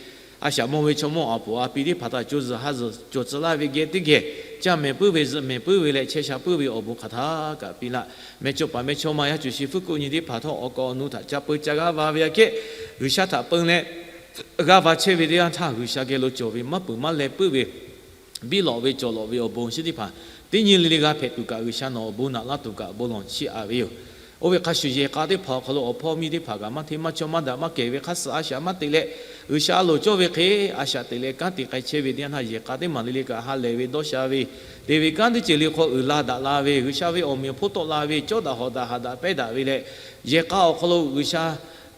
A shaꞈ mawˇ ve chaw mawˇ awˬ puˍ a pi teˇ hpaˍ htaꞈ co zuhˬ ha zuhˬ cawˬ tcuh laˇ ve geh teˇ geh, caˇ mehˍ puiˉ ve zuhꞈ mehˍ puiˉ ve leh chehˇ sha puiˉ ve awˬ bon hk'aˬ htaˇ kaꞈ piˇ laˇ. Mehˇchawˇ paˍ mehˇchawˇma yaˇ cuˬ shi fuˉ k'oˆ nyi teˇ hpaˍ htawˇ awˬ kaˍ awˬ nu htaꞈ ca peu ca g'aˇ va ve aꞈ kehˉ, G'uiˬsha htaꞈ peu leh g'aˇ va chehˇ ve teˇ yanˇ htaˇ, G'uiˬsha geh lo cawˬ ve maˇ peuˬ maˇ leh puiˉ ve, biˇ lawꞈ ve cawˬ lawꞈ ve awˬ bon chi teˇ hpaˍ teˇ nyi le le g'a hpehꞈ tuˬ kaꞈ G'uiˬsha nawˬ awˬ bon naꞈ laˇ tuˬ kaꞈ bon lawˬ chiˇ aꞈ ve yoˬ. Oˇ ve hk'a shuˍ yehˬ k'a teˇ hpaˍ awˬ hk'aw lo awˬ hpawˇ miˇ teˇ hpaˍ kaꞈ maˇ hteˇ maˇ chawˇ maˇ daꞈ maˇ kehˬ ve hk'aˇ suh a shaꞈ maˇ teꞈ leh, G'uiˬsha a loˍ cawˇ ve hk'e a shaꞈ teꞈ leh kanˉ te k'ai chehˇ ve teˇ yanˇ htaˇ, yehˬ k'a teˇ maˬ le le kaꞈ ha lehˬ ve dawˇ sha ve, te ve kanˉ teˇ ceuˬ le hk'aw uiˍ la daꞈ la ve, G'uiˬsha ve awˬ meꞈ awˬ hponˇ tawˆ la ve, cawˇ daꞈ hawꞈ daꞈ haꞈ daꞈ pehˇ daꞈ ve leh, yehˬ k'a awˬ hk'aw lo G'uiˬsha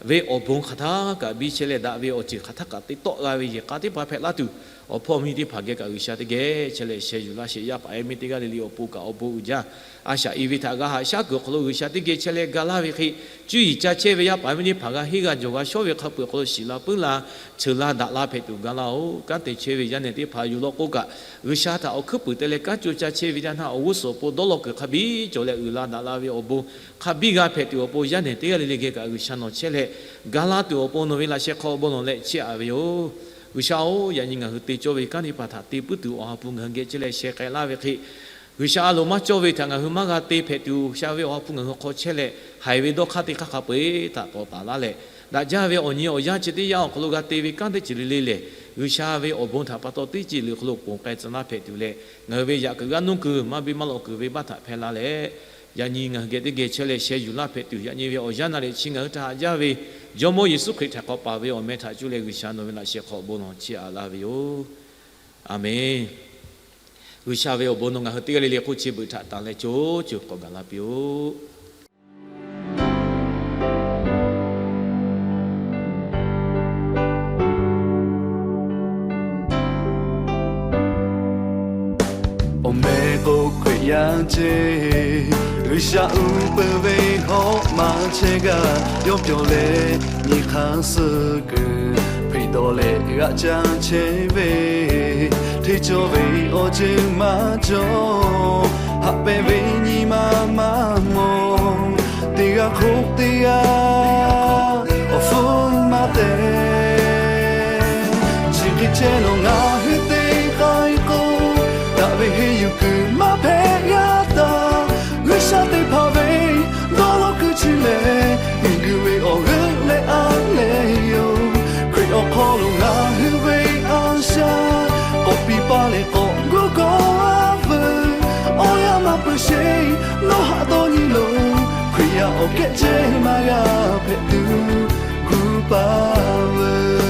ve awˬ bon hk'aˬ htaˇ kaꞈ biˇ chehˇ leh daꞈ ve awˬ ceuˬ hk'aˬ htaˇ kaꞈ te tawˆ g'a ve yehˬ k'a teˇ hpaˍ hpehꞈ laˇ tuˬ, awˬ hpawˇ miˇ teˇ hpaˍ geh kaꞈ G'uiˬsha teˇ geh chehˇ leh sheh yuˬ laˇ sheˍ. Yaˇ paˍ yaˇ miˇ teˇ g'aˇ le le awˬ pon kaꞈ awˬ bon uiˍ jaˇ. A shaꞈ i ve htaꞈ g'a haꞈ shaˉ kuiˬ awˬ hk'aw lo G'uiˬsha teˇ geh chehˇ leh ga laˇ ve hk'e, cuˇ yiˍ ca chehˇ ve yaˇ paˍ yaˇ miˇ teˇ hpaˍ g'a henˇ g'a jawˬ g'a shawˉ ve hk'a peuˬ awˬ hk'aw lo shiˍ la puiˉ la, cheuˬ la daꞈ la hpehꞈ tuˬ ga laˇ-oˬ. Kanˉ te chehˇ ve yaˇ nehˬ teˇ hpaˍ yuˬ law k'o kaꞈ, G'uiˬsha htaꞈ awˬ hkuiˉ puiˍ te leh kanˉ co ca chehˇ ve yaˇ htaˇ, awˬ g'uˇ suhˍ awˬ pon dawˇ law kuiˬ hk'a biˇ cawˬ leh uiˍ la daꞈ la ve awˬ bon hk'a biˇ g'a hpehꞈ tuˬ awˬ pon, yaˇ nehˬ teˇ g'aˇ le le geh kaꞈ G'uiˬsha nawˬ chehˇ leh ga laˇ tuˬ awˬ pon nawˬ ve laꞈ sheh hk'aw bon lawˬ leh chiˇ aꞈ ve yoˬ. G'uiˬsha-oˬ, yaꞈ nyi ngaˬ hui te cawˇ ve kanˉ teˇ hpaˍ htaꞈ te puiˉ tuˬ awˬ ha hpu ngaˬ hui geh chehˇ leh sheh k'ai laˇ ve hk'e, G'uiˬsha a loˍ maˇ cawˇ ve htaꞈ ngaˬ hui maˇ g'a te hpehꞈ tuˬ, G'uiˬsha ve awˬ ha hpu ngaˬ hui hk'aw chehˇ leh haiˬ ve dawˇ hk'aˇ teˇ hk'aˇ hk'a peu-eˬ htaꞈ tawˍ taˍ laˇ leh, daꞈ jaˇ ve awˬ nyi awˬ yanˇ chi teˇ yanˇ awˬ hk'aw lo g'a te ve kanˉ teˇ ceuˬ le le lehˬ, G'uiˬsha ve awˬ bon htaꞈ pa taw teˇ ceuˬ le hk'aw lo ponˬ k'ai tcuh laˇ hpehꞈ tuˬ leh, ngaˬ hui ve yaꞈ kuiˬ g'aˇ nuˇ kuiˬ maˇ biˇ maˇ lawꞈ kuiˬ ve baˆ htaꞈ hpehˇ laˇ leh, yaꞈ nyi ngaˬ hui geh teˇ geh chehˇ leh sheh yuˬ laˇ hpehꞈ tuˬ, yaꞈ nyi ve awˬ yanˇ na leh chi ngaˬ hui htaꞈ haꞈ jaˇ ve Jawˇmawˇ Yeˍsuˆ Hkriꞈ htaꞈ k'awꞈ paˍ ve awˬ meh htaꞈ cuˇ leh G'uiˬsha nawˬ ve laꞈ sheh hk'aw bon lawˬ chiˇ aꞈ laˇ ve yoˬ. A menˬ. G'uiˬsha ve awˬ bon nawˬ ngaˬ hui teˇ g'aˇ le le hk'oˆ chi beuꞈ htaꞈ tanˬ leh co co k'awꞈ gaˬ la piˇ-oˆ. Awˬ meh k'o Hkriꞈ yaˇ ceˇ, G'uiˬsha uˉ peunˍ ve hawˉ ma chehˇ gaˇ, yawˇ pyawˬ leh nyi hk'aˇ suh kuiˬ hpeꞈ dawˬ leh g'aꞈ caˇ chehˇ ve, hteˇ cawˇ ve awˬ ceuˬ maˇ cawˬ, haꞈ pehnˇ ve nyi ma maˇ mawˬ, teˇ g'aˇ hk'oˆ teˇ g'aˇ awˬ hpfuhˇ maˇ te. Chi hk'e chehˇ nawˬ ngaˬ hui te k'ai k'o, daꞈ ve henˇ yuˬ kuiˬ maˇ hpehꞈ g'a taˍ. G'uiˬsha teˇ hpaˍ ve dawˇ law kuiˬ chi lehˬ, miˬguiˬ ve awˬ g'euˆ leh a leh yoˬ. Hkriꞈ awˬ hk'aw lo ngaˬ hui ve a shaꞈ k'awꞈ piˇ paˇ leh k'awꞈ gu kawˇ a veuˬ. Awˬ yanˇ maˇ peuˬ sheˍ, nawˬ haꞈ dawˇ nyi loˬ. Hkriꞈ yaˇ awˬ kehˉ chehˇ maˇ g'a hpehꞈ tuˬ gu paˇ veuˬ.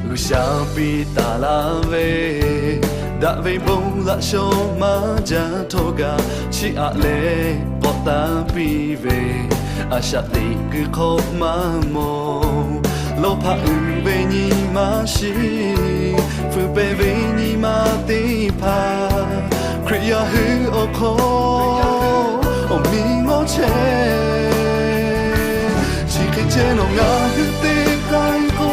G'uiˬsha piˇ taˍ laˇ ve, daꞈ ve bon laꞈ shaw maˇ jaˇ htawˇ kaꞈ, chiˇ aꞈ leh k'awꞈ taˇ piˇ ve, a shaꞈ teꞈ kuiˬ hk'awꞈ maˇ mawˬ. Lawˇ hpaꞈ uiˍ ve nyi ma shiˍ, fuiˍ pehˍ ve nyi ma teˇ hpaˍ, Hkriꞈ yaˇ hui awˬ hk'aw awˬ miˇ ngawˇ chehˇ. Chi hk'e chehˇ nawˬ ngaˬ hui te k'ai k'o,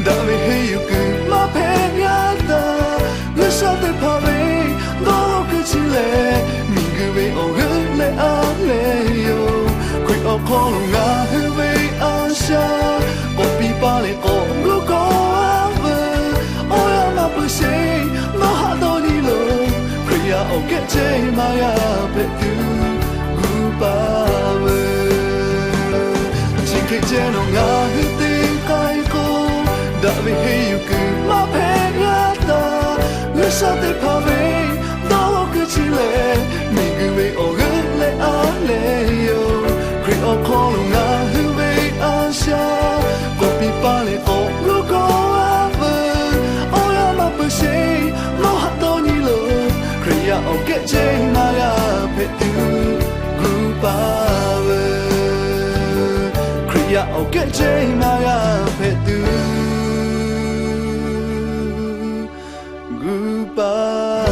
daꞈ ve henˇ yuˬ kuiˬ maˇ hpehꞈ g'a taˍ. G'uiˬsha teˇ hpaˍ ve dawˇ law kuiˬ chi lehˬ, miˬguiˬ ve awˬ g'euˆ leh a leh yoˬ. Hkriꞈ awˬ hk'aw lo ngaˬ hui ve a shaꞈ k'awꞈ piˇ paˇ leh k'awꞈ gu kawˇ a veuˬ. Awˬ yanˇ maˇ peuˬ sheˍ, nawˬ haꞈ dawˇ nyi loˬ. Hkriꞈ yaˇ awˬ kehˉ chehˇ maˇ g'a hpehꞈ tuˬ gu paˇ veuˬ. Chi hk'e chehˇ nawˬ ngaˬ hui te k'ai k'o, daꞈ ve henˇ yuˬ kuiˬ tuˬ gu pa ve, Hkriꞈ yaˇ awˬ kehˉ chehˇ maˇ g'a hpehꞈ tuˬ gu pa